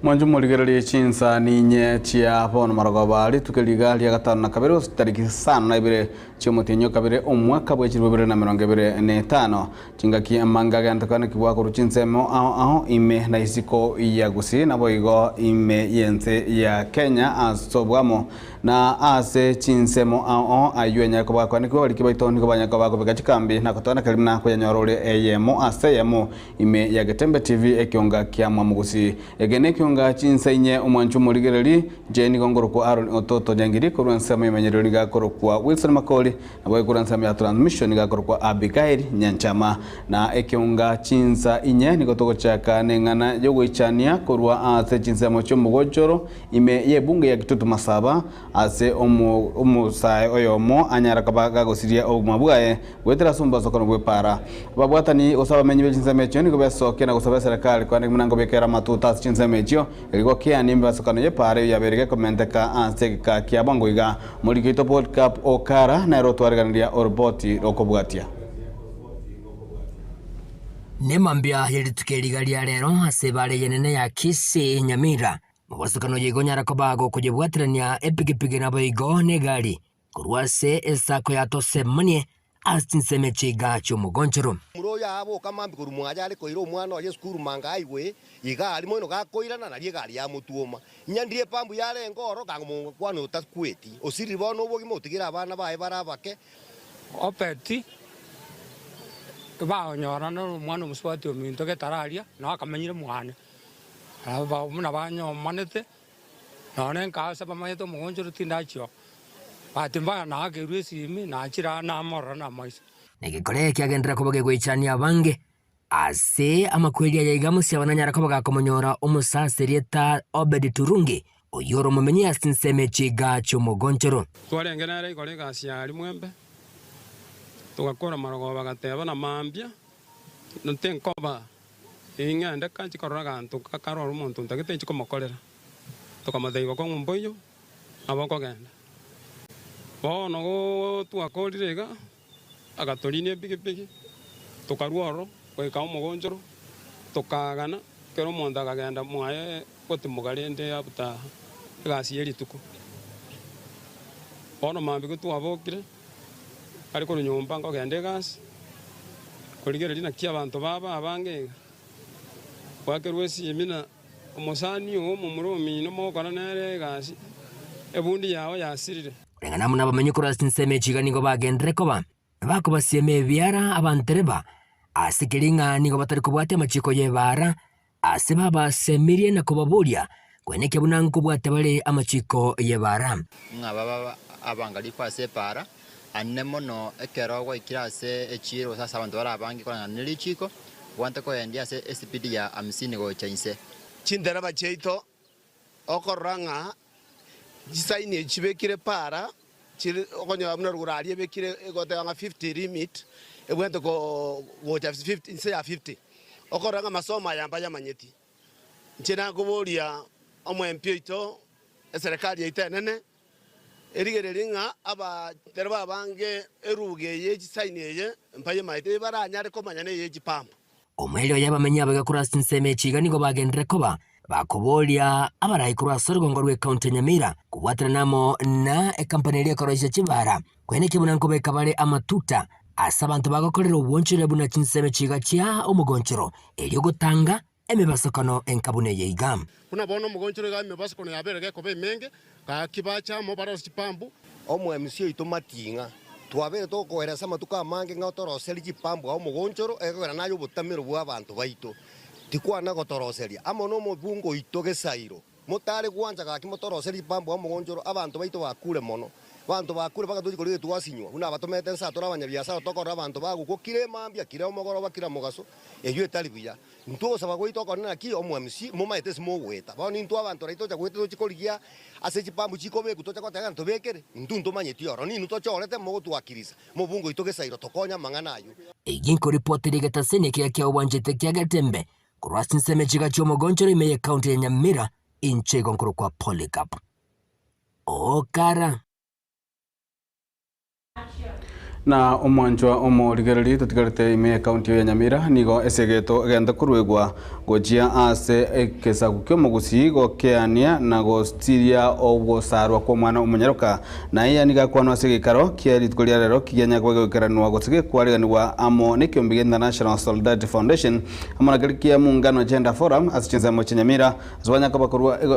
Mwanche morigererie chinsa ninye chia bono marogoba rituko riga ria gatano na kabere gose chitariki isano na ibere chi'omotienyi o kabere omwaka bwe chilifu ibere na emerongo ebere na etano. Chingaki amanga agentekanekigwa korwa chinsemo ao ao ime na isiko ya Gusii naboigo ime y'ense ya Kenya ase obwamo na ase chinsemo ao ao ayio anyare koba gakwanekigwa abariki baito nigo banyare koba bakobeka chikambi na gotoanekeri buna koyanyora ore eyemo ase eyemo Ime ya Getembe TV ekionga kia Mwamugusi. Eke nekionga chinsa inye omwancho omorigereri, inche nigo nkorokwa Aaron Ototo Nyangiri korwa ensemo y'emenyerero nigo akorokwa Wilson Makori, naboigo korwa ensemo ya transmission nigo akorokwa Abigail Nyanchama. Na ekionga chinsa inye nigo togochaka neng'ana yogoichania korwa ase chinsemo chiomogochoro ime y'ebunge ya Kitutu Masaba ase omosae oyomo anyare koba gagosiria obogima bwaye Goetera ase omobasokano bw'epaara, ababwatani gose abamenyi be chinsemo echio nigo besokia na gosaba eserekari korende buna nkobekera amatuta ase chinsemo echio, erio gokeania emebasokano y'epaara eyio yabeire gekomenteka ase egeka kia bwango iga. Omoriki oito Polycarp Okara nere otwareganeria oroboti rokobwatia. Nemambia ye rituko eri iga ria rero ase ebaara eyenene ya Kisii Nyamira, mobasokano oyo igo onyara koba gokoyebwaterania epigipigi naboigo negari. Korwa ase esaako ya tosemanie ase chinsemo chiga chi'omogonchoro. Omura oyo aboka mambia korwa mwaye are koira omwana oye esukuru manga aigwe igari moino gakoirana nario egari yamotwoma. Inyandire epambu yarenge oro kangomokwana otakweti osirire bono obogima otigire abana baye bare abake. Obedi baonyorana nomwana omosubati ominto getararia, nao akamenyire mwane. Buna banyomanete. Nonya nkaase bamanyete omogonchoro tindachia oo. Bahati mbaya naakerwe esimi, nachire aa namorora namaiso. Na egekore kiagenderera koba gegoichania abange. Ase amakweri aya iga mosiabano anyare koba gakomonyora omosase erieta Obedi Turungi, oyio ore omomenyi ase chinsemo echi iga chi'omogonchoro. Twarenge nere igoro egasi ya aria mwembe, togakora marogoba agateba na mambia, na tinkoba Ning'ende kanche korora aganto karore omonto ntagete inche komokorera. Tokamotebia bokong'u mboiyo, nabo okogenda. Bono twakorire iga, agatorinia epigipigi, tokarua ororo goika omogonchoro, tokaagana, kera omonto akagenda mwaye gotimoka rende after egasi ye rituko. Bono mambia gotwabokire. Are korwa nyomba nkogenda egasi, korigereria naki abanto babo abange iga. Gwakerwa esimi na omosani oo omomura omino mogokora nere egasi, ebundi yao yasirire. Koreng'ana amo nabamenyi korwa ase chinsemo echi iga nigo bagenderere koba bakobasiema ebiara abantereba, ase keria ng'a nigo batari kobwatia amachiko y'ebaara, ase babasemirie na kobaboria, Kweneke buna nkobwate bare amachiko y'ebaara. Ng'a babe abangarifu ase epaara, ane mono ekero gwaikire ase echiiro gose ase abanto bare abange koreng'ana ne richiiko, gwante koendia ase esipidi ya hamsini gocha inse. Chintereba chiaito okorora ng'a chisaini echi chibekire paara chire okonyora buna rogoro aria ebekire egoteba ng'a 50 limit ebwenerete gocha 50 inse ya 50. Okorora ng'a amasomo aya mbayamanyeti. Inche nakoboria omoempi oito, eserekari yaito enene, erigererie ng'a abatereba abange eruga eye ye chisaini eye mbayemaete, ebaranyare komanya neye chipampu. Omoerio oye abamenyi abaiga korwa ase chinsemo echi iga nigo bagenderere koba bakoboria abarai korwa ase orogongo rw'ecounty ya Nyamira kobwaterana amo na ekampani eria ekoroisia chibara koenekia buna nkobeka bare amatuta ase abanto bagokorera obwonchore buna chinsemo echi iga chia omogonchoro erio gotanga emebasokano enka buna eye iga. Buna bono omogonchoro iga emebasokano yabeire gekoba emenge, gaki bache amo barosie chipambu. Omoemisi oito mating'a, twabeire tokoera ase amatuko amange ng'a otoroserie chipambu ao omogonchoro, ekogera naye obotamero bw'abanto baito, tikwana gotoroseria amo nomobungo oito gesairo. Motare gwancha gaki motoroserie chipambu ao omogonchoro, abanto baito bakure mono. Abanto bakure mpaka tochie korigia twasinywa, buna abatomete nsa tore abanyabiasara tokorora abanto bagokwa kira emambia, kira omogoroba, kira mogaso, eyio etari buya. Intwe ogosaba gwaito okonene naki omwamisi, momaete ase mogoeta. Bono intwe abanto raito tocha goeta tochie korigia ase chipambu chikobekwa tocha goteba ng'a ntobekere, intwe ntomanyeti oro, ninwe tochorete mogotwakirisa, mobungo oito gesairo tokonye amang'ana ayio. Eyio nkoripotera egetaseni ekiya kia obwanchete kia Getembe korwa ase ensemo echiga chi'omogonchoro ime y'ecounty ya Nyamira, inche igo nkorokwa Polycarp Okara. Na omwanchwa omorigereria totigarete ime y'ekaunti ya Nyamira nigo esegeto egento koruegwa gochia ase egesaku ki'omogusii gokeania na gotiria ogosarwa kw'omwana omonyaroka. Na aya nigo akwanwa ase egeikaro kie rituko ria rero kigianya koba gegoikeranwa gose gekwariganigwa amo nekiombe gia International Solidarity Foundation amo na keria kia Muungano Gender Forum ase chinsemo chia Nyamira ase banyaka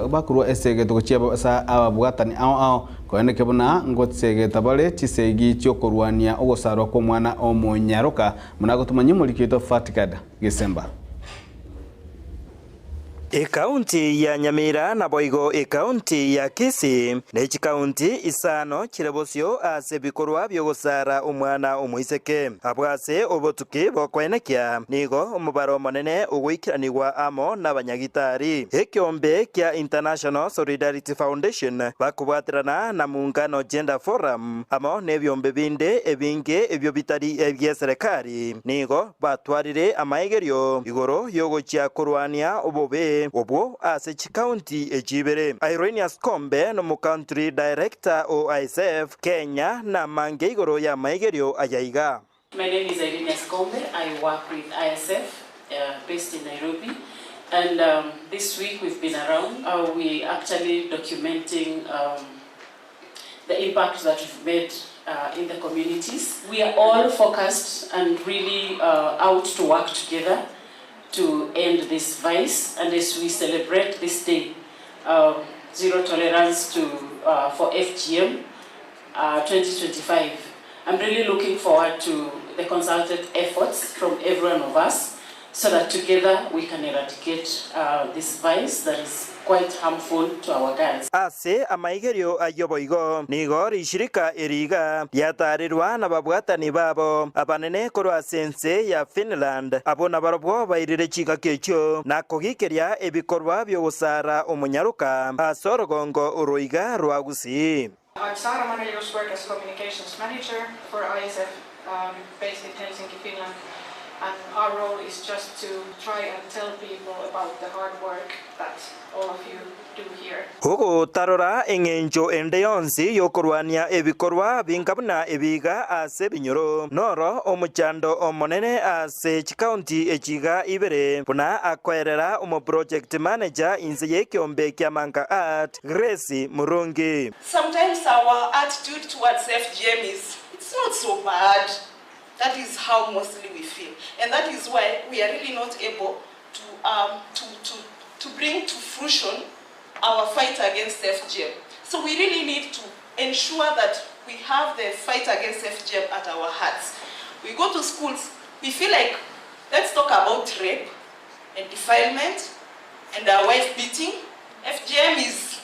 bakorwa esegeto gochia ase ababwatani ao ao Koeneke buna ngosegeta bare chisegi chi'okorwania ogosarwa kw'omwana omonyaroka, buna gotomanyia omoriki oito Fatikad Gisemba. Ekaunti ya Nyamira naboigo ekaunti ya Kisii ne chikaunti isano chire bosio ase ebikorwa bi'ogosara omwana omoiseke. Abwo ase obotuki bokoenekia nigo omobaro omonene ogoikeranigwa amo nabanyagitari. Ekeombe kia International Solidarity Foundation bakobwaterana na Muungano Gender Forum amo nebiombe binde ebinge ebio bitari ebieserekari nigo batwarire amaegerio igoro yogochia korwania obobe obwo ase chikaunti echi ibere. Irenius Kombe nomo-country director o ISF Kenya namange igoro y'amaegerio ayaiga. My name is Irene Askombe. I work with ISF uh, based in Nairobi. And um, this week we've been around. Uh, we actually documenting um, the impact that we've made uh, in the communities. We are all focused and really uh, out to work together to end this vice. And as we celebrate this day, uh, zero tolerance to, uh, for FGM uh, 2025, I'm really looking forward to the concerted efforts from every one of us so that together we can eradicate uh, this vice that is quite harmful to our girls. Ase amaigerio ayio boigo nigo rishirika eri iga riatarirwa nababwatani babo abanene korwa ase ense ya Finland, abwo nabarobwo bairire chingaki echio na kogikeria ebikorwa bi'ogosara omonyaroka ase orogongo oro iga rwa Gusii. I'm Saara Manelius, work as Communications Manager for ISF um, based in Helsinki, Finland. And our role is just to try and tell people about the hard work that all of you do here. Ogotarora eng'encho ende yonsi y'okorwania ebikorwa binga buna ebiga ase ebinyoro noro omochando omonene ase chikaunti echiga ibere buna akoerera omoproject manager inse y'ekiombe kia Manka Art Grace Murungi. Sometimes our attitude towards FGM is, it's not so bad. That is how mostly we feel. And that is why we are really not able to, um, to, to, to bring to fruition our fight against FGM. So we really need to ensure that we have the fight against FGM at our hearts. We go to schools, we feel like, let's talk about rape and defilement and our wife beating. FGM is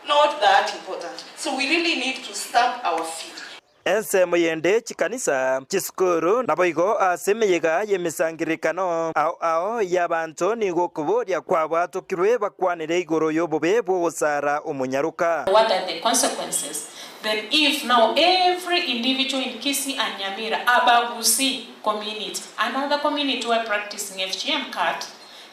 not that important. So we really need to stamp our feet. Ensemo yende chikanisa, chisukuru, naboigo ase emeyega y'emesangererekano ao ao y'abanto nigo okoboria kwabwatokirwe bakwanere igoro y'obobe bw'ogosara omonyaroka. What are the consequences? Then if now every individual in Kisii and Nyamira, Abagusi community, another community who are practicing FGM cut,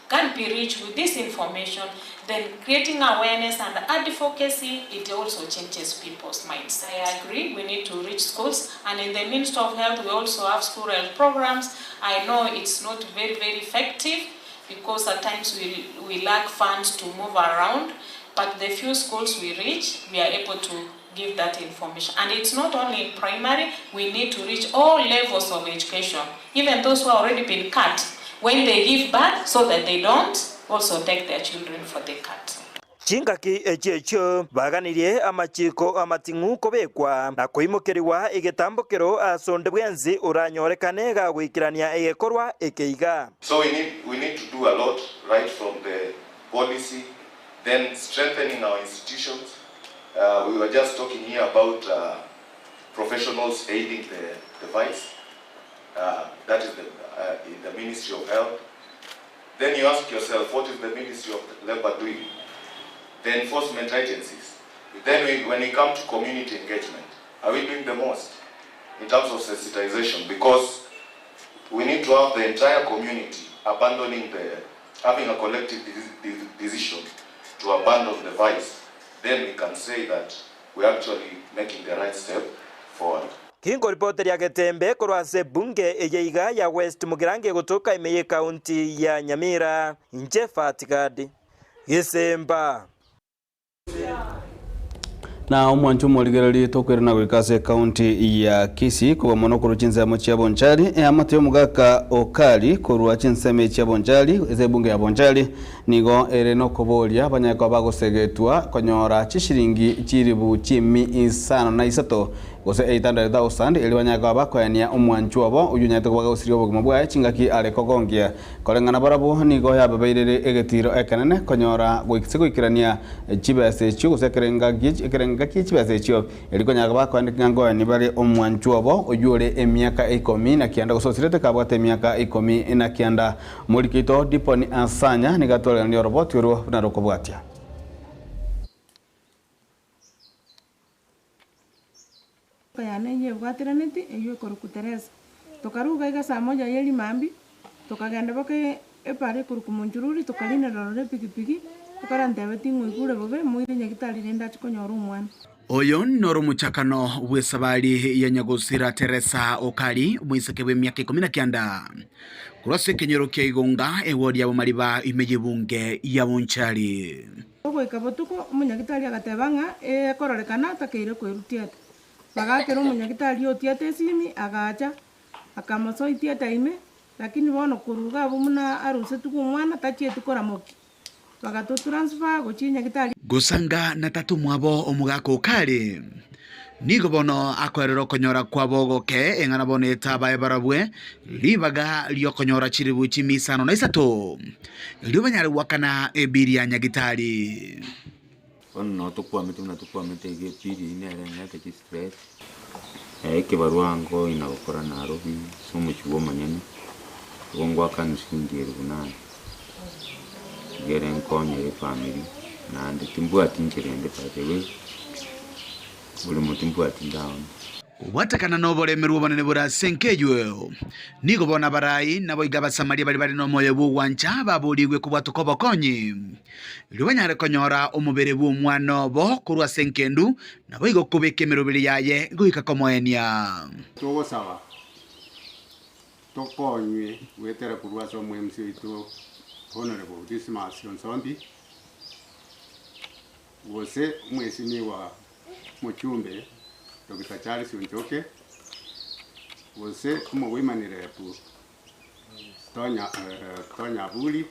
can be reached with this information, then creating awareness and advocacy, it also changes people's minds. I agree, we need to reach schools, and in the Ministry of Health, we also have school health programs. I know it's not very, very effective because at times we, we lack funds to move around, but the few schools we reach, we are able to give that information. And it's not only in primary, we need to reach all levels of education, even those who have already been cut, when they give birth, so that they don't also take their children for the cut. Chingaki echi echio baganirie amachiko amating'u kobekwa na koimokerigwa egetambokero ase onde bwensi oranyorekane gagoikerania egekorwa ekeiga. So we need, we need to do a lot right from the policy, then strengthening our institutions. Uh, we were just talking here about uh, professionals aiding the, the vice. Uh, that is the, uh, in the Ministry of Health. Then you ask yourself, what is the Ministry of Labor doing? The enforcement agencies. Then we, when we come to community engagement, are we doing the most in terms of sensitization? Because we need to have the entire community abandoning the, having a collective decision to abandon the vice. Then we can say that we're actually making the right step forward. Ginkoripoteria Getembe korwa ase ebunge eye iga ya West Mugirango egotoka ime y'ecounty ya Nyamira, inche Fatgad Gesemba. Na omwancho omorigereria tokoirana goika ase ekaunti ya Kisii koba mono korwa chinsemo chia Bonchari, eamate y'omogaka Okari korwa chinsemo echi chia Bonchari ase ebunge ya Bonchari nigo ere nokoboria abanyare koba bagosegetwa konyora chishilingi chilifu chimi isano na isato gose 800,000 erio banyare koba bakoenia omwanchwa obo oyio onyarete koba gagosiria obogima bwaye chingaki are kogongia. Koreng'ana barabwo nigo yababeirere egetiro ekenene konyora gose goikerania chibesa echio gose ekerenga ekerenga gie chibesa echio, erio konyara koba bakoendeka ng'a nkoeni bare omwanchwa obo oyio ore emiaka ikomi na kianda gose osirete kabwate emiaka ikomi na kianda. Omoriki oito Diponi Asanya nigo atwareganirie oroboti orwo buna rokobwatia. Yane eyio ebwateranetie, eyio ekorokwa Teresa. Tokaruga iga saa moja ye rimambia, tokagenda mpaka epara ekorokwa Monchururi, tokarinera ororo epikipiki, ekero antebetie ng'a oigure bobe, moire nyagitari rende achie konyora omwana. Oyo noro omochakano bw'esabari ya nyagosira Teresa Okari, omoiseke bw'emiaka ikomi na kianda, korwa ase ekenyoro kia Igonga, ewodi ya Bomariba ime y'ebunge ya Bonchari. Goika botuko omonyagitari agateba ng'a ekororekana atakeire kwerutia ete. Bagaakera omonyagitari otiete esimi, agacha, akamosoitia ete ime, lakini bono korwa iga abwo buna arusetigwe omwana tachieti koramokia. Bagatotransfer gochia nyagitari. Gosanga na tata omwabo omogaka okare, nigo bono akoerera okonyora kwabo ogoke, eng'ana bono etabae barabwe ribaga ri'okonyora chiribu chimisano na isato, erio banyare goakana ebiri ya nyagitari. Bono noo tokwamete buna tokwamete iga epili eyio nere eng'ete chistress, ekebarua nkoina gokora Nairobi ase omochie bwa omonyene, igo ngoakana shilingi elfu nane, egere nkonyere efamiri, naende timbwati nchera ende by the way, oboremo timbwati ndaoni. Kobwatekana noboremerwa obonene bore ase enka eyio, nigo bono abarai naboigo Abasamaria baria bare nomoyo bw'ogwancha baborigwe kobwatoka obokonyi, erio banyare konyora omobere bw'omwana obo korwa ase enkendu, naboigo kobeka emeroberi yaye goika komoenia. Togosaba tokonywe goetera korwa ase omo-MC oito Honourable Dismas Onsombi, gose omwesimigwa Mochumbe Doctor Charles Onchoke, gose omogoimani rep Tonya Tonya Aburi,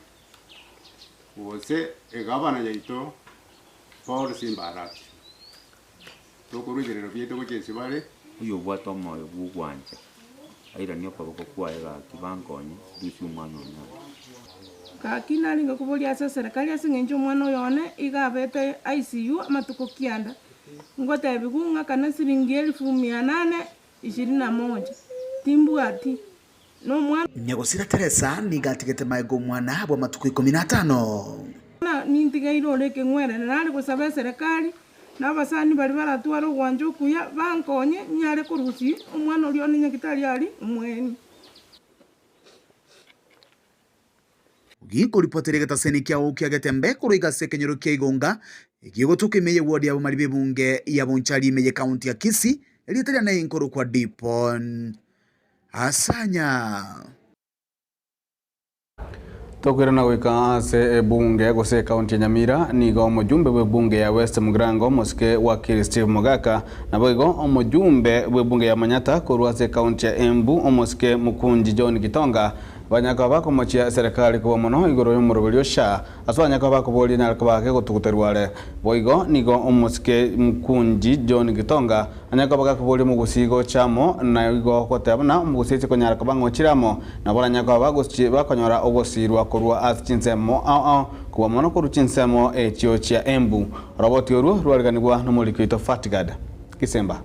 gose egavana yaito Paul Simba Arati. Tokorwa ebirero biaito gochia ase bare. Oyobwate omoyo bw'ogwancha, airanie okoboko kwaye gaki bankonye, ndusie omwana one aria. Gaki narenge koboria ase eserekari ase eng'encho omwana oyo one iga abete ICU amatuko kianda, ngotebiwu ng'a kana siringi elfu mia nane ishirini na moja, timbwati, na omwana. Nyagosira Teresa nigo atigete magega omwana bw'amatuko ikomi na atano. Nintigeire ore ekeng'werere nare gosaba eserekari, na abasani baria baratware ogwancha okuya bankonye nyare korusia omwana oria one nyagitari aria omweni. Gikoripotera egetaseni kiao kia Getembe korwa iga ase ekenyoro kia Igonga, egegotoka ime y'ewodi y'abamari b'ebunge ya Bonchari ime y'ekaunti ya Kisii, erieta riane nkorokwa Dipon Asanya. Tokoirana goika ase ebunge gose ekaunti ya Nyamira, nigo omojumbe bw'ebunge ya West Mugirango omosike wakili Steve Mogaka, naboigo omojumbe bw'ebunge ya Manyatta korwa ase ekaunti ya Embu omosike Mukunji John Gitonga banyare koba bakomochia eserekari koba mono igoro y'omoroberio SHA ase banyare koba bakoboria nyare koba gegotuguterwa are. Boigo nigo omosike Mukunji John Gitonga anyare koba gakoboria omogusii gocha amo na igo goteba buna omogusii aise konyara koba ng'a ochire amo nabo oranyare koba bagochi bakonyora ogosiirwa korwa ase chinsemo ao ao kobua mono korwa chinsemo echio chia Embu. Oroboti orwo rwariganigwa nomoriki oito Fatgard Gisemba.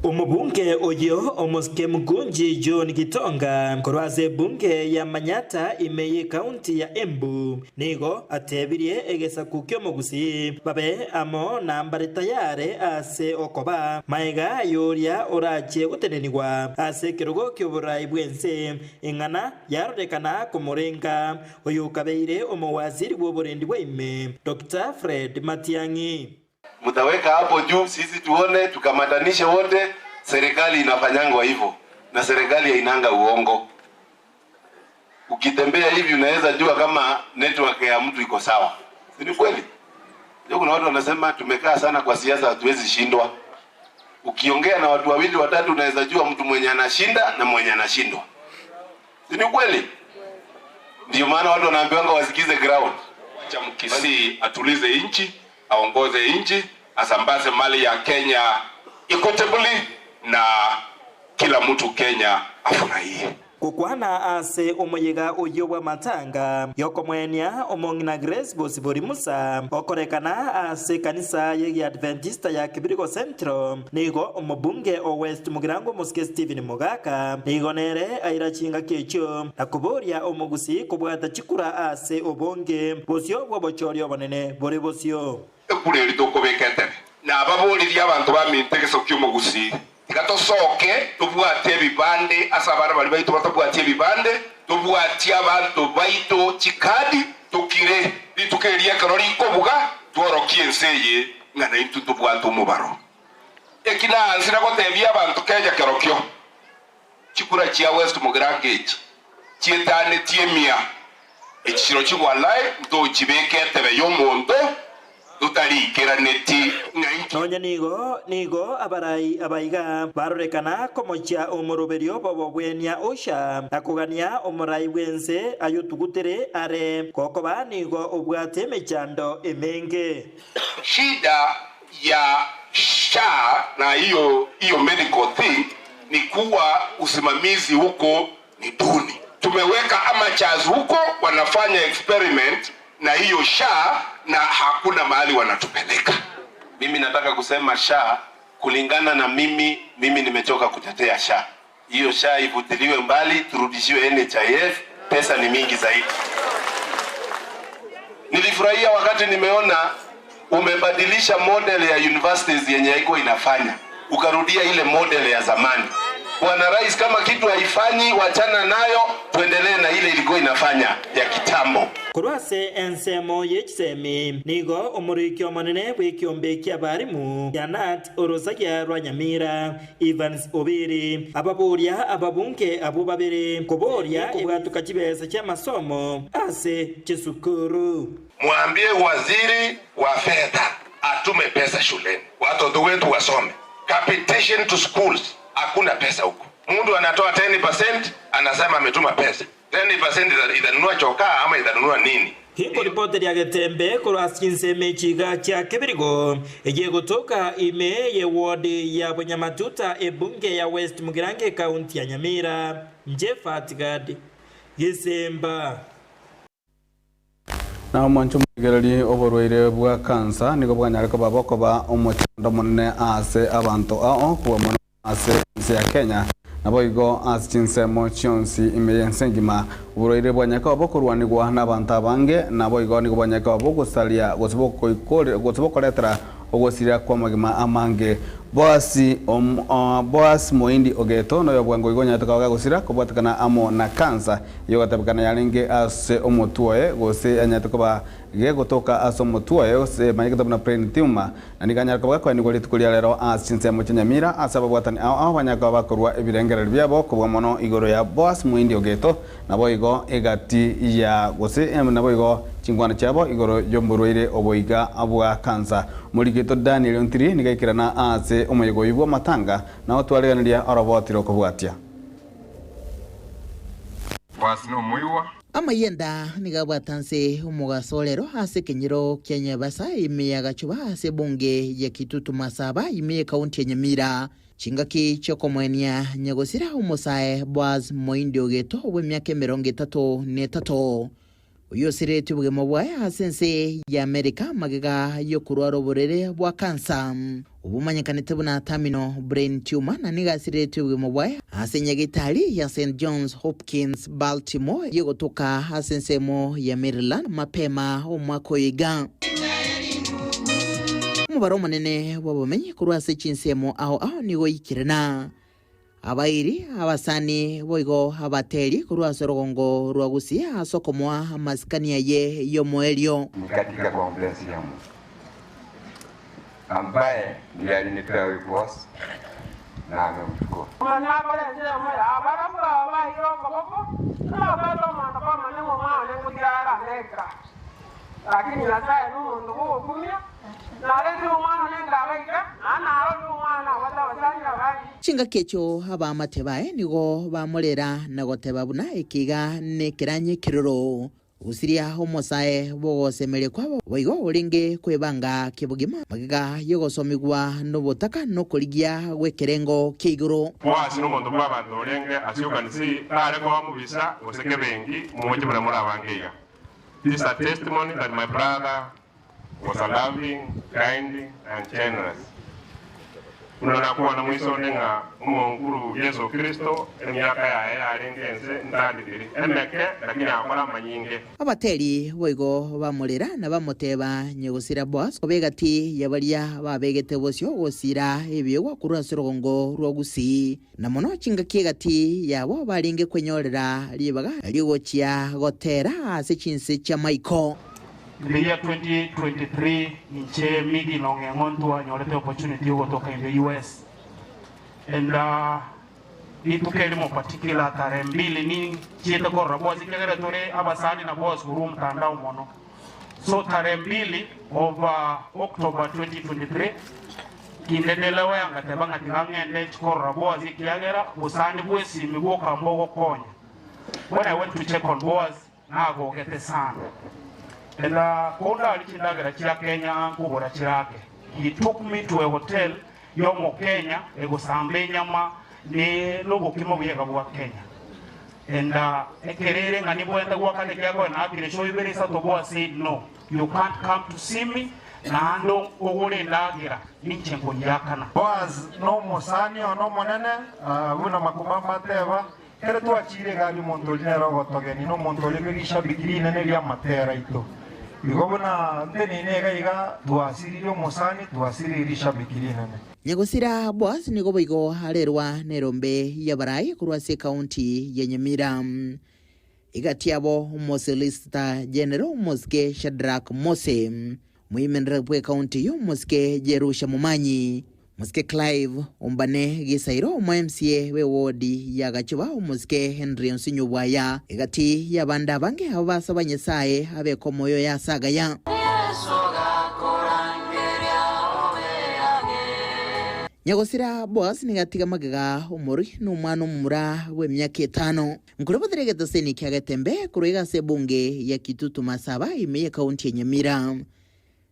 Omobunge oyio omosike Mugunji John Gitonga korwa ase ebunge ya Manyatta ime y'ecounty ya Embu nigo atebirie egesaku ki'omogusii babe amo na mbare tayare ase okoba maega y'oria orachie gotenenigwa ase ekerogo ki'oborai bw'ense eng'ana yarorekana komorenga oyokabeire omowaziri bw'oborendi bwa ime Doctor Fred Matiang'i. Mtaweka hapo juu sisi tuone, tukamatanishe wote. Serikali inafanyangwa hivyo na serikali hainanga uongo. Ukitembea hivi unaweza jua kama network ya mtu iko sawa, si ni kweli? Ndio kuna watu wanasema tumekaa sana kwa siasa, hatuwezi shindwa. Ukiongea na watu wawili watatu, unaweza jua mtu mwenye anashinda na mwenye anashindwa, si ni kweli? Ndio maana watu wanaambiwanga wasikize ground. Wacha Mkisii atulize nchi, aongoze nchi, asambaze mali ya Kenya equitably na kila mtu Kenya afurahie. Gukwana ase omoyega oyo bwa matanga yokomwenia omong'ina Grace Bosibori Musa okorekana ase kanisa y'Adventista ya Kibirigo Central nigo omobunge o West Mugirango Mosike Stephen Mugaka nigo nere aira chingaki echio na koboria omogusi kobwata chikura ase obonge bosio bwa bochori obonene bore bosio. Ekura eri tokobeka entebe na ababoririe abanto baminte egeso kia omogusi tiga tosoke tobwate ebibande ase abana bari baito batabwatie ebibande tobwatie abanto baito chikadi tokire rituko eria ekero rikobuga tworokie ense eye ng'a naintwe tobwate omobaro eki naansi nagotebia abanto Kenya kerokio chikura chia West Mugirango echi chietanetie emia echiro chigwalae ntochibeka etebe ya omonto totariikeraneti. Nonya nigo nigo abarai abaiga barorekana komochia omoroberio bobobwenia osha na kogania omorai bwense ayotugutere are gokoba nigo obwate emechando emenge. Shida ya SHA na hiyo hiyo medical thing ni kuwa usimamizi huko ni duni. Tumeweka amateurs huko wanafanya experiment na hiyo SHA na hakuna mahali wanatupeleka. Mimi nataka kusema SHA kulingana na mimi, mimi nimechoka kutetea SHA. Hiyo SHA ivutiliwe mbali, turudishiwe NHIF, pesa ni mingi zaidi. Nilifurahia wakati nimeona umebadilisha model ya universities yenye haikuwa inafanya, ukarudia ile model ya zamani. Bwana Rais, kama kitu haifanyi, wachana nayo, tuendelee na ile ilikuwa inafanya ya kitambo. Korwa ase ensemo y'echisemi nigo omoriki omonene bw'ekiombe kia abarimu Janat orosagia rwa Nyamira Evans Obiri ababoria ababunge abo babere koboria kobwatuka chibesa chia masomo ase chisukuru. Mwambie waziri wa fedha atume pesa shuleni, watoto wetu wasome. Capitation to schools, hakuna pesa huko. Mtu anatoa 10% anasema ametuma pesa. 10% itanunua chokaa ama itanunua nini? Hingo ripoti rya getembe korwa chinsemo echiga chia kebirigo egegotoka ime ye ward ya Bunyamatuta ebunge ya West Mugirango ekaunti ya Nyamira Njefat Gad Gisemba. Na omwancho omoigereri oborwaire bwa kansa nigo bwanyare koba bokoba omochando monene ase abanto ao kobua mono ase ense ya Kenya nabo igo ase chinsemo chionsi ime y'ense engima oborwaire bwanyare koba bokorwanigwa na abanto abange nabo igo nigo bwanyare koba bogosaria gose bokoikore gose bokoretera ogosira kwa magima amange. Boasi Boas Moindi Ogeto noyo bwango igo nyarete koba gagosira kobwatekana amo na kansa iyo gatebekana yarenge ase omotwe oye gose anyarete koba gegotoka ase omotwe oye gose manyekete buna brain tumor na nigo anyare koba gakoenigwa rituko ria rero ase chinsemo chia Nyamira ase ababwatani ao ao banyare koba bakorwa ebirengereri biabo kobua mono igoro ya Boas Moindi Ogeto nabo igo egati ya gose nabo igo chingwana chiabo igoro y'omorwaire oboiga bwa kansa. Morigeto Daniel Ontiri niga aikerana ase omoyego oyo bwa amatanga nao twareganeria orobotire okobwatia. Boasi nomoigwa. Amayenda nigo abwatanse omogaso orero ase ekenyero kia Nyabasa ime ya Gachuba ase ebunge ya Kitutu Masaba ime ekaunti ya Nyamira chingaki chiokomwenia nyagosira omosae Boaz Moindi Ogeto bw'emiaka 33 oyo osiretwe obogima bwaye ase ense ya Amerika magega y'okorwara oborere bwa kansa obomanyekanete buna terminal brain tumor na nigo asiretwe obogima bwaye ase nyagetari ya St Johns Hopkins Baltimore yegotoka ase ensemo ya Maryland mapema omwaka oyo iga. Omobaro omonene bw'abamenyi korwa ase chinsemo ao ao nigo oikirana abairi abasani boigo abateri korwa ase orogongo rwa Gusii ase okomoa amasikani aye y'omoerio. Ni katika conference ya Mungu ambaye ndiye alinipea huyu boss. Namemchukua. Omanyakore ensemo yabo, barabwo abaire okoboko, nababwate omwando kw'amanya ng'a omwana one ngotigara Amerika. Lakini Nyasae nomonto bw'ogokumia, narentire omwana one nkabaika, naende narorire omwana nabwate abasani abange. Chingaki echio abaamate baye nigo bamorera na goteba buna ekiga nekeranya ekeroro. Gosiria omosae bw'ogosemeria kwabo boigo orenge kwebanga kebogima magega y'ogosomigwa nobotaka nokorigia gw'ekerengo kia igoro. Boasi nomonto bw'abanto orenge ase okanisa tare koba mobisa gose kebengi moche buna more abange iga. This is a testimony that my brother was a loving, kind and generous. Buna nakwana moise onde ng'a Omonkuru Yeso Kristo emiaka yaye yarenge ense ntanditiri, emeke, lakini agakora amanyinge. Abateri boigo bamorera na bamoteba, Nyegosira Boaz koba egati ya baria babegete bosio gosiira ebiegwa korwa ase orogongo rwa Gusii, na mono chingaki egati yabo barenge kwenyorera ribaga ri'ogochia gotera ase chinse chi'amaiko. In the year 2023 inche Miggy na Ong'eng'o ntwanyorete opportunity yogotoka in the US and rituko erimo particular tarehe mbili ninchiete korora Boaz ekiagera tore abasani na Boaz korwa omotandao mono so tarehe mbili of October 2023 kinde ndelewe ngateba ng'a tiga ng'ende nchi korora Boaz ekiagera bosani bw'esimi bwoka mbogokonya when I went to check on Boaz Nagogete sana. And kondarie chindagera chia Kenya nkogora chirake. He took me to a hotel y'omokenya egosamba enyama ne nobokima buyega bwa Kenya. And ekero ere ng'a nibwente goakana ekiagera naakire show ibere isato Boaz said no, you can't come to see me naende ogore endagera ninche nkonyiakana. Boaz nomosani one omonene, buna makumamba ateba, Ekero twachiire egari omonto oria nere ogotogenia, na omonto oria bw'erishabiki rinene ri'amatera aito. Igo buna nteneine iga iga, twasiririe omosani, twasiririe rishabiki rinene. Nyagosira Boaz nigo boigo arerwa nerombe y'abarai korwa ase ekaunti ya Nyamira. Egati yabo Omosolicitor General Omosike Shadrack Mose, Omoimenere bw'ekaunti eyio Omosike Jerusha Momanyi, Omosike Clive Ombane Gisairo, omo MCA bw'ewodi ya Gachuba Omosike Henry Onsinyo Bwaya, egati y'abande abange abo basaba Nyasae abeke omoyo oye ase agaya. Nyagosira Boaz nigo atiga magega omorwi na omwana omomura bw'emiaka etano. Nkorobotera egetoseni kia Getembe korwa iga ase ebunge ya Kitutu Masaba ime y'ekaunti ya Nyamira.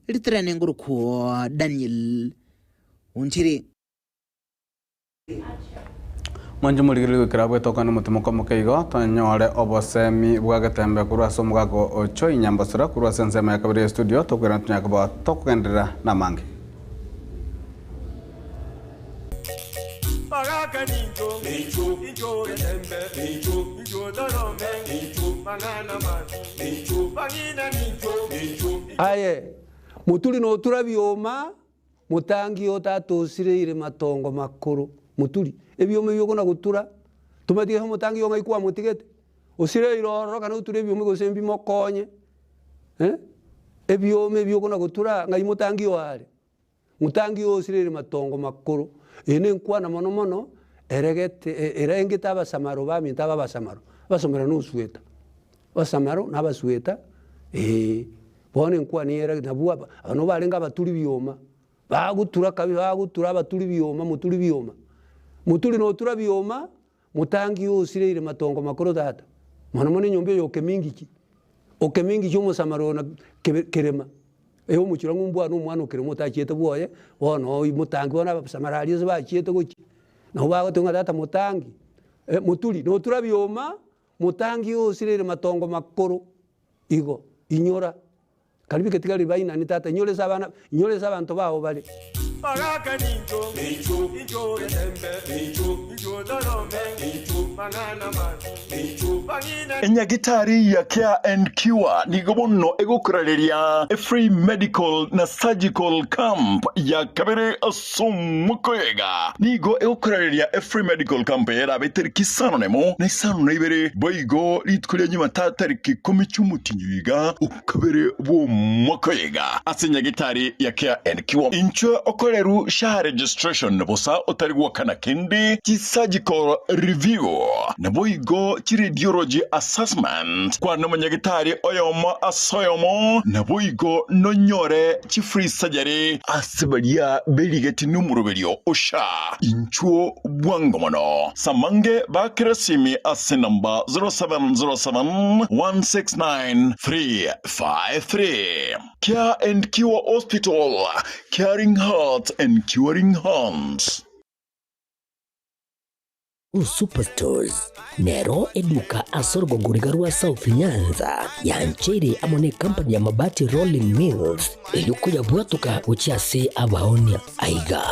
Ritirane ngorokwo Daniel Onchiri. Mwanche morigererie goikera bwetoka nomotima okomoke igo, tonyore obosemi bwa Getembe korwa ase omogaka o Choi Nyambosera korwa ase ensemo ya kabere ya estudio, tokoirana tonyare koba tokogenderera namange. Bagaka nincho, nincho, nincho getembe, nincho, nincho torome, nincho, mang'ana mabi, nincho, bang'ina nincho, nincho. Aye, moturi notura bioma, motangi otatosireire matongo makoro, moturi, ebioma ebio okona gotura, tomatige omotangi ong'ai kwamotigete, osireire ororo kana oture ebioma gose mbimokonye, eh, ebioma ebio okona gotura ng'ai motangi oyo are. Motangi oyo osirire matongo makoro, eye nenkwana mono mono eregete erengete abasamaro baminto aba abasamaro, abasomera na osueta, abasamaro na abasueta eh, bono enkwana eye eragete nabwo aba aba nabo barenge abaturi bioma, bagotura kabi bagotura abaturi bioma moturi bioma, moturi notura bioma, motangi oyo osirire matongo makoro tata, mono mono enyomba eye okemingichi, okemingichi omosamaro oyo na kebe kerema. Ee omochie ng'a ombwane omwana o kerema otachiete bwoye, bono oyio motangi bono abasamaro aria ase bachiete gochia, nabo bagoteba ng'a tata motangi, moturi notura bioma, motangi osirere matongo makoro, igo, inyora, karibu eketigari bainani tata inyora ase abana, inyora ase abanto bao bare. Bagaka nincho, nincho, nincho getembe, nincho, nincho torome, nincho. Enyagitari ya Care and Cure nigo bono egokorareria efree medical na surgical camp ya kabere ase omwaka oyega. Nigo egokorareria efree medical camp eye erabe tariki isano nemo na isano na ibere boigo rituko ria Jumatatu tariki ikomi chi'omotienyi oiga okabere bw'omwaka oyega ase enyagitari ya Care and Cure. Inchwe okoreru SHA registration bosa otari goakana kende, chisurgical review naboigo chiradiology assessment, kwana omonyagitari oyomo ase oyomo, naboigo nonyore chifree surgery ase baria berigeti nomoroberio o SHA. Inchuo bwango mono. Samange bakere esimi ase enamba 0707 169 353. Care and Cure Hospital, caring hearts and curing hands. Superstores nero eduka ase orogongo riga rwa South Nyanza yancheire amo ne company ya Mabati Rolling Mills erio koyabwatoka gochia ase abaonia. Aiga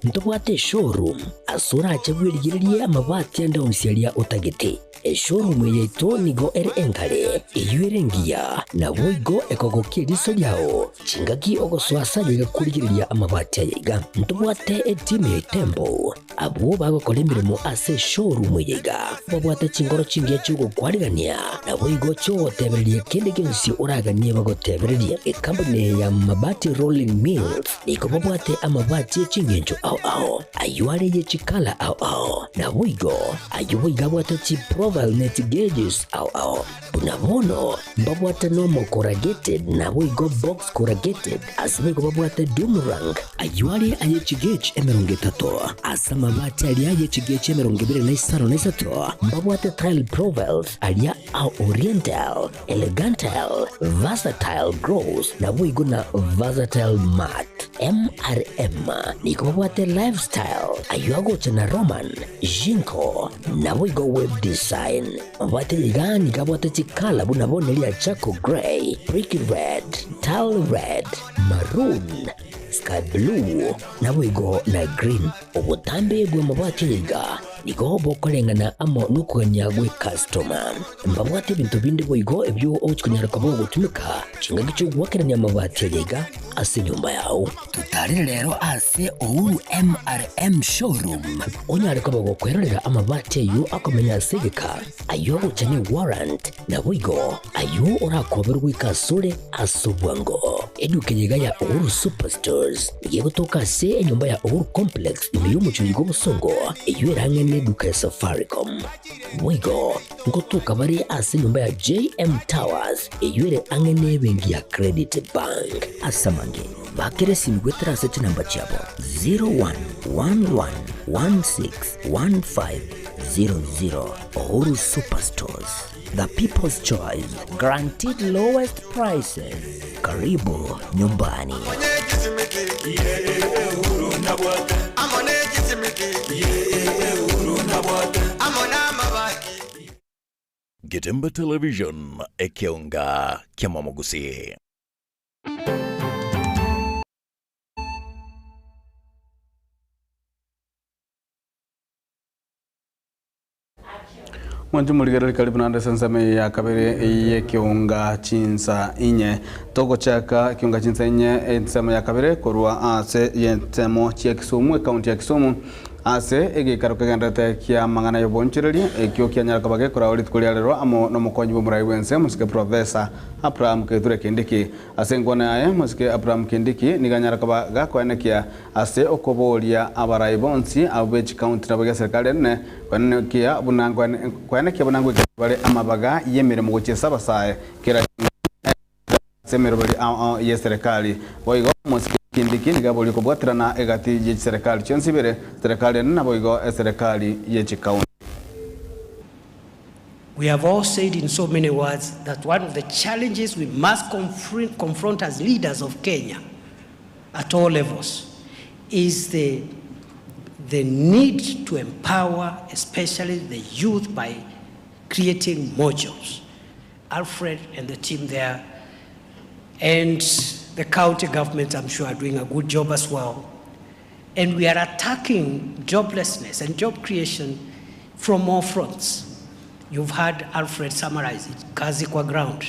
ntobwate eshowroom ase orache bwerigererie amabati ande onsi aria otagete. Eshowroom eye yaito nigo ere engare, eyio ere engiya, naboigo ekogokia eriso riao chingaki ogosoa ase aye iga korigereria amabati aya iga. Ntobwate etimu ya Itembo Abwo bagokora emeremo ase eshowroom eye iga babwate chingoro chingiya chi'ogokwarigania, naboigo chi'ogotebereria kende gionsi oraganie bagotebererie. Ekampuni eye ya Mabati Rolling Mills nigo babwate amabati e chingencho ao ao, ayio are ye chikala ao ao, naboigo ayio boigo abwate chiprofile ne chigeges ao ao. Buna bono mbabwate nomo corrugated naboigo box corrugated, ase boigo babwate doom rank, ayio are aye chigauge 30, ase amabati aria aye chigauge 23 na mbabwate tile profiles aria a oriental, elegantal, versatile gross naboigo na versatile matte. MRM nigo babwate lifestyle, ayio agocha na roman, Jinko, naboigo web design. Mabwate iga nigo abwate chikala buna bono eria charcoal grey, brick red, tile red, maroon, sky blue, naboigo na green. Obotambe bw'amabati aya iga nigo bokoreng'ana amo nokogania gw'ecustoma. Mbabwate ebinto binde boigo ebio ogochi konyara koba ogotumeka chingaki chi'ogoakerania amabati aya iga ase enyomba yao. Totarire rero ase Uhuru MRM Showroom onyare koba gokwerorera amabati ayio akomenya ase egeka, ayio agocha ne warrant, naboigo ayio orakoberwe goika asore ase obwango. Eduka eye iga ya Uhuru Superstores nigo egotoka ase enyomba ya Uhuru Complex ime y'omochie oyiga obosongo, eyio ere ang'e neduka ya Safaricom. Boigo ngotoka bare ase enyomba ya JM Towers eyio ere ang'e nebenki ya Credit Bank. Ase amange, bakera esimi goetera ase chinamba chiabo 0111161500. Uhuru Superstores, the people's choice, guaranteed lowest prices. Karibu nyumbani. Getembe Television, ekeonga ki'amamogusi. Mwanche morigereri karibu naende ase ensemo eye ya kabere y'ekeunga chinsa inye. Togochaka ekeunga chinsa inye ensemo ya kabere korwa ase y'ensemo chia Kisumu, ekaunti ya Kisumu, ase egeikaro kegenderete kia amang'ana y'obonchoreria ekio kianyara koba gekorao rituko ria rero amo nomokonyi bw'omorai bw'ense Mosike Professor Abraham Kithure Kindiki. Ase enkwana yaye Mosike Abraham Kindiki nigo anyara koba gakoenekia Ase okoboria abarai bonsi abwo be chikaunti nabo geserikari enene, koenekia buna koenekia buna ngoika bare amabaga y'emeremo gochia ase abasae kera chingaki ase emeroberi ao ao y'eserekari. Boigo omosike Kindiki nigo aborie kobwaterana egati ye chiserekari chionsi ibere, serikari enene naboigo eserekari ye chikaunti. We have all said in so many words that one of the challenges we must confront as leaders of Kenya at all levels is the, the need to empower especially the youth by creating more jobs. Alfred and the team there and the county government, I'm sure, are doing a good job as well. And we are attacking joblessness and job creation from all fronts. You've heard Alfred summarize it, kazi kwa ground.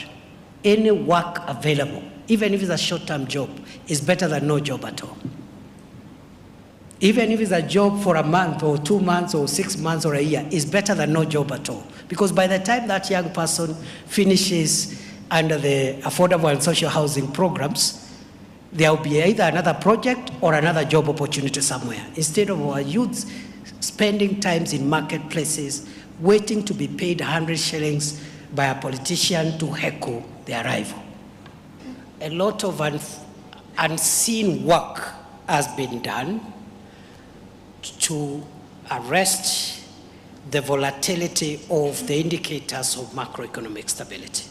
Any work available, even if it's a short-term job, is better than no job at all. Even if it's a job for a month or 2 months or 6 months or a year, is better than no job at all. Because by the time that young person finishes under the affordable and social housing programs, there will be either another project or another job opportunity somewhere. Instead of our youths spending times in marketplaces waiting to be paid 100 shillings by a politician to heckle their arrival. A lot of unseen work has been done to arrest the volatility of the indicators of macroeconomic stability.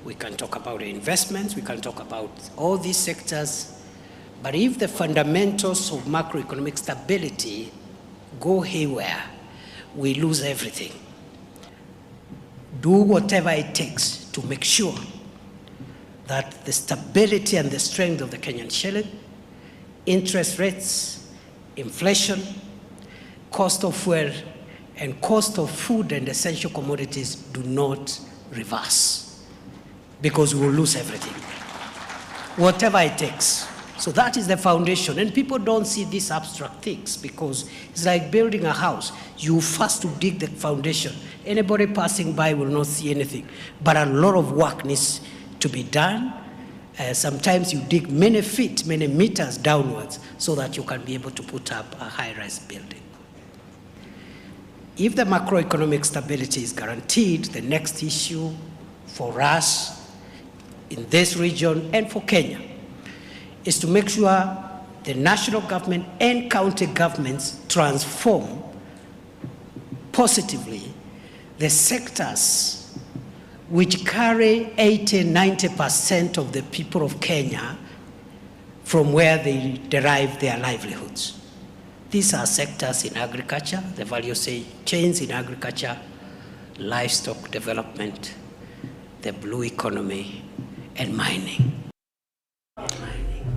We can talk about investments, we can talk about all these sectors, but if the fundamentals of macroeconomic stability go haywire, we lose everything. Do whatever it takes to make sure that the stability and the strength of the Kenyan shilling, interest rates, inflation, cost of fuel, and cost of food and essential commodities do not reverse, because we will lose everything, whatever it takes. So that is the foundation. And people don't see these abstract things because it's like building a house. You first to dig the foundation. Anybody passing by will not see anything. But a lot of work needs to be done. Sometimes you dig many feet, many meters downwards so that you can be able to put up a high-rise building. If the macroeconomic stability is guaranteed, the next issue for us in this region and for Kenya is to make sure the national government and county governments transform positively the sectors which carry 80-90% of the people of Kenya from where they derive their livelihoods. These are sectors in agriculture, the value chains in agriculture, livestock development, the blue economy, and mining.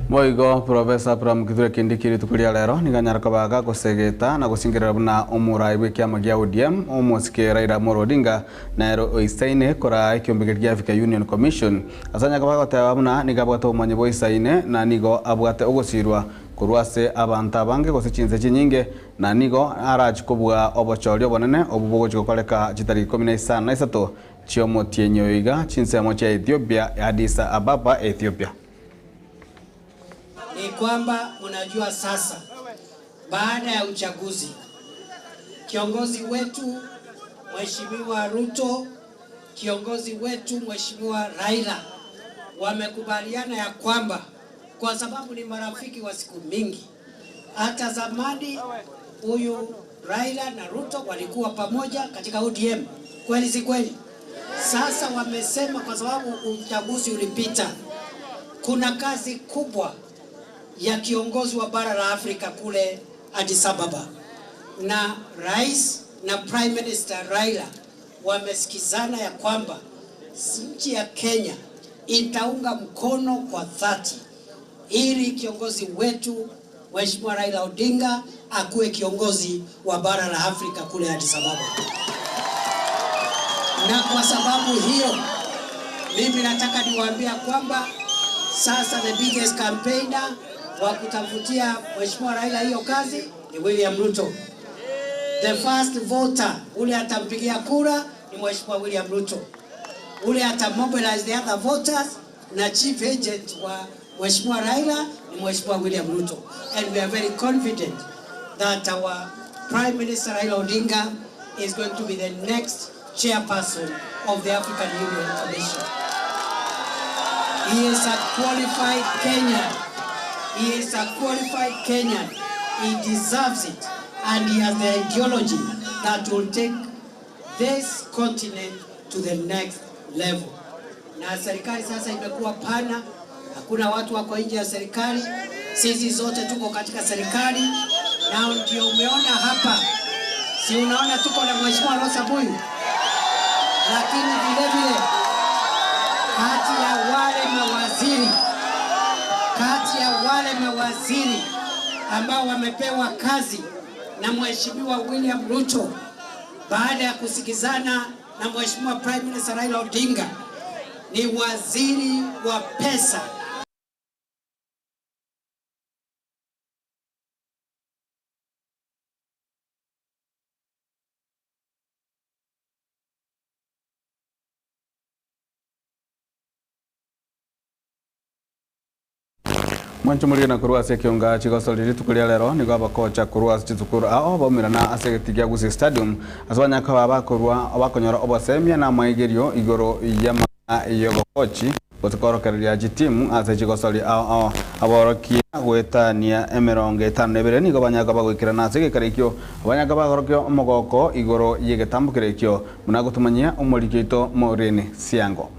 Moigo Professor Abraham Kithure Kindiki rituko ria rero niganyara kabaga gosegeta na gosingirira buna omorai bwe kiama gia ODM omosike Raila Amolo Odinga nero oisaine kora ekiombeke gia Africa Union Commission asanya kabaga goteba buna nigabwate obomanyi boisaine na nigo abwate ogosirwa korwa ase abanto abange gose chinse chinyinge na nigo arachi kobua obochori obonene obu bogochi gokoreka chitariki 13 chiomotienyo iga chinsemo chia Ethiopia Addis Ababa, Ethiopia. Ni kwamba unajua sasa baada ya uchaguzi kiongozi wetu Mheshimiwa Ruto, kiongozi wetu Mheshimiwa Raila wamekubaliana ya kwamba kwa sababu ni marafiki wa siku mingi, hata zamani huyu Raila na Ruto walikuwa pamoja katika ODM, kweli si kweli? Sasa wamesema kwa sababu uchaguzi ulipita, kuna kazi kubwa ya kiongozi wa bara la Afrika kule Addis Ababa, na rais na Prime Minister Raila wamesikizana ya kwamba nchi ya Kenya itaunga mkono kwa dhati ili kiongozi wetu Mheshimiwa Raila Odinga akuwe kiongozi wa bara la Afrika kule Addis Ababa. Na kwa sababu hiyo mimi nataka niwaambia kwamba sasa the biggest campaigner wa kutafutia Mheshimiwa Raila hiyo kazi ni William Ruto. The first voter ule atampigia kura ni Mheshimiwa William Ruto. Ule atamobilize the other voters na chief agent wa Mheshimiwa Raila ni Mheshimiwa William Ruto. And we are very confident that our Prime Minister Raila Odinga is going to be the next chairperson of the African Union Commission. He is a qualified Kenyan. He is a qualified Kenyan. He deserves it. And he has the ideology that will take this continent to the next level. Na serikali sasa imekuwa pana, hakuna watu wako nje ya serikali. Sisi zote tuko katika serikali, na ndio umeona hapa, si unaona tuko na Mheshimiwa Rosa Buyu, lakini vile vile kati ya wale mawaziri ambao wamepewa kazi na Mheshimiwa William Ruto. baada ya kusikizana na Mheshimiwa Prime Minister Raila Odinga ni waziri wa pesa. Mwancho morigena korwa ase ekionga chigosori rituko ria rero nigo abakocha korwa ase chisukuru ao baumerana ase egeti gia Gusii Stadium ase banyaka baba bakorwa bakonyora obosemia na amaigerio igoro y'amang'ana y'obokochi gose korokereria chitimu ase chigosori ao ao. Aborokia goetania emerongo etano na ebere nigo banyaka bagoikerana ase egekaro ekio banyaka bagorokia omogoko igoro y'egetambokero ekio buna gotomanyia omoriki oito Maureen Siango.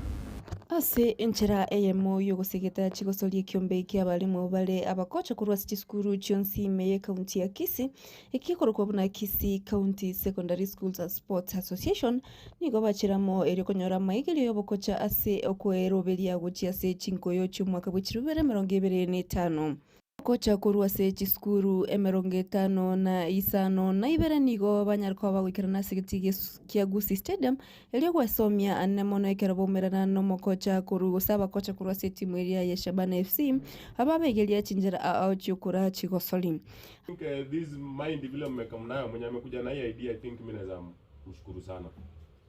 Ase enchera eyemo y'ogosegeta chigosoria ekiombe ki'abalimu bare abakocha korwa ase chisukuru chionsi ime y'ekaunti ya Kisii, ekikorokwa buna Kisii County Secondary Schools Sports Association, nigo bachire amo erio konyora amaigerio y'obokocha ase okweroberia gochia ase chinkoyo chi'omwaka bwe chilifu bibere emerongo ebere na etano. Gocha korwa ase chisukuru emerongo etano na isano na ibere nigo banyare koba bagoikerana ase egetii gia Gusii Stadium erio gwesomia anene mono ekero baumerana nomokocha korwa gose abakocha korwa ase etimu eria ya Shabana FC ababegeria chinchera ao chiokoraa chigosori. Think this mind vile mmeka mnayo mwenye amekuja na hii idea I think mimi naweza mshukuru sana.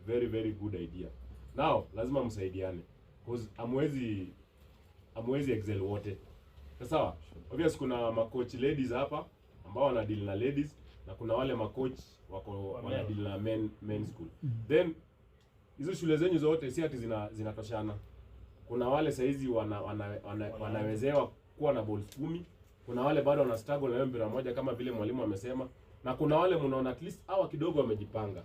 Very very good idea. Now lazima msaidiane cause hamwezi hamwezi excel wote. Sawa? Obvious kuna macoach ladies hapa ambao wana deal na ladies na kuna wale macoach wako wana deal na men, men school. Then hizo shule zenyu zote si ati zina zinatoshana. Kuna wale saizi wana, wana, wana, wanawezewa kuwa na balls kumi. Kuna wale bado wana struggle na hiyo mpira moja kama vile mwalimu amesema, na kuna wale mnaona at least hawa kidogo wamejipanga.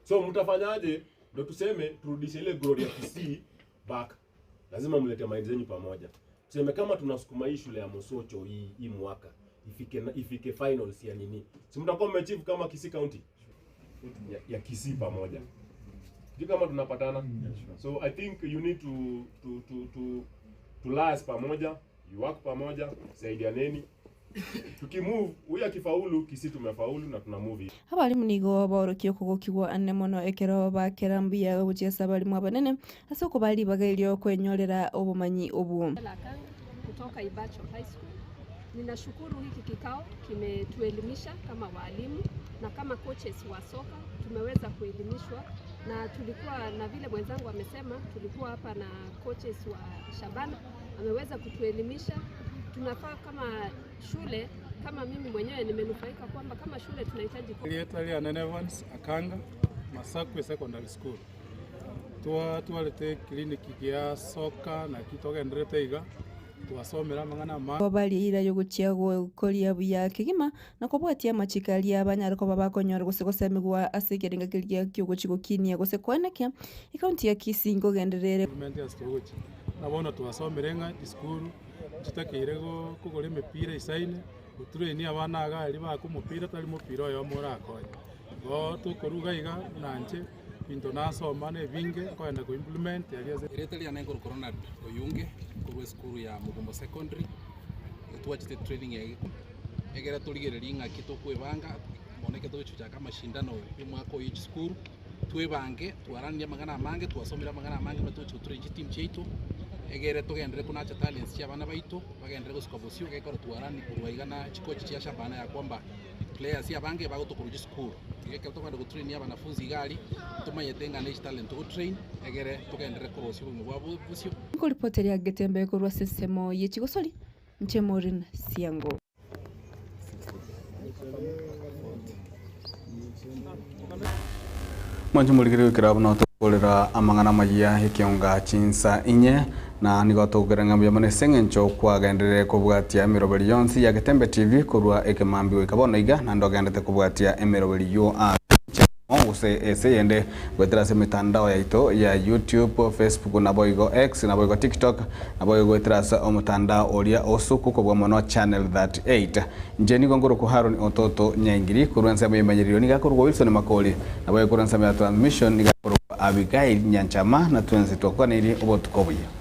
So mtafanyaje ndo tuseme turudishe ile glory ya Kisii back? Lazima mlete mind zenyu pamoja. Tuseme kama tunasukuma hii shule ya Mosocho hii hii mwaka ifike ifike finals ya nini, si mtakuwa mmeachieve kama Kisii County ya, ya Kisii pamoja. Sijui kama tunapatana. So I think you need to to to to to liaise pamoja, you work pamoja, saidianeni. Tukimove huyu akifaulu, Kisii tumefaulu na tuna move. Abalimu nigo baorokia okogokigwa ane mono ekero bakera mbuya gochia ase abalimu abanene ase okobaa ribaga erio kwenyorera obomanyi obwo. Kutoka Ibacho High School. Ninashukuru hiki kikao kimetuelimisha kama walimu na kama coaches wa soka tumeweza kuelimishwa, na tulikuwa na vile mwenzangu amesema, tulikuwa hapa na coaches wa Shabana ameweza kutuelimisha. Tunafaa kama shule, kama mimi mwenyewe nimenufaika kwamba kama shule tunahitaji Rietwa riane Evans Akanga, Masakwe Secondary School. Twa twarete clinic gia soka naki togenderete iga twasomera amang'ana ama Baria eira y'ogochia gokoria buya kegima na kobwatia amachiko aria banyare koba bakonyora gose gosemigwa ase ekerenga keria kiogochia gokinia gose koenekia ekaunti ya Kisii nkogenderere. Improvement ase togochia. Buna bono twasomire ng'a chisukuru nchitakeire kogora emepira isaine, gotrain abana iga aria baake omopira tari mopira oyomo orakonye. Igo tokoruga iga buna inche, ebinto nasoma na ebinge nkoenda ko implement aria ase. Erieta riane nkorokwa Ronald Oyunge korwa esukuru ya Mugumo Secondary, twachete training eye egere torigererie ng'aki tokwebanga mono ekero togochichaka amashindano ya omwaka oyo chisukuru, twebange twaranirie amang'ana amange twasomire amang'ana amange buna togochi gotrain chiteam chiaito egere togenderere konacha talents chia abana baito bagenderere gosuka bosio gekero twarani korwa iga na chikochi chia Shabana ya kwamba players abange bagotokorwa chisukuru. Iga ekero tokogenda gotrain abanafunzi iga aria, tomanyete ng'a ne chitalent togotrain egere togenderere korosia obogima bwabo bosio. Nkoripoteria Getembe korwa ase ensemo ye chigosori, inche Maureen Siango. Mwanche morigererie goikera buna tokorera amang'ana amayia y'ekeonga chinsa inye, na nigo togokera ng'a mbuya mono ase eng'encho kwagenderere kobwatia emeroberi yonsi ya Getembe TV korwa ekemambia goika bono iga, naende ogenderete kobwatia emeroberi yo ase chiamo gose ase eyende goetera ase emetandao yaito ya YouTube, Facebook naboigo X naboigo TikTok naboigo goetera ase omotandao oria osuku kobua mono Channel 38. Inche nigo nkorokwa Haron Ototo Nyaingiri, korwa ensemo y'emenyererio nigo akorokwa Wilson Makori, naboigo korwa ensemo ya transmission nigo akorokwa Abigail Nyanchama, na twensi twakwaneirie obotuko obuya.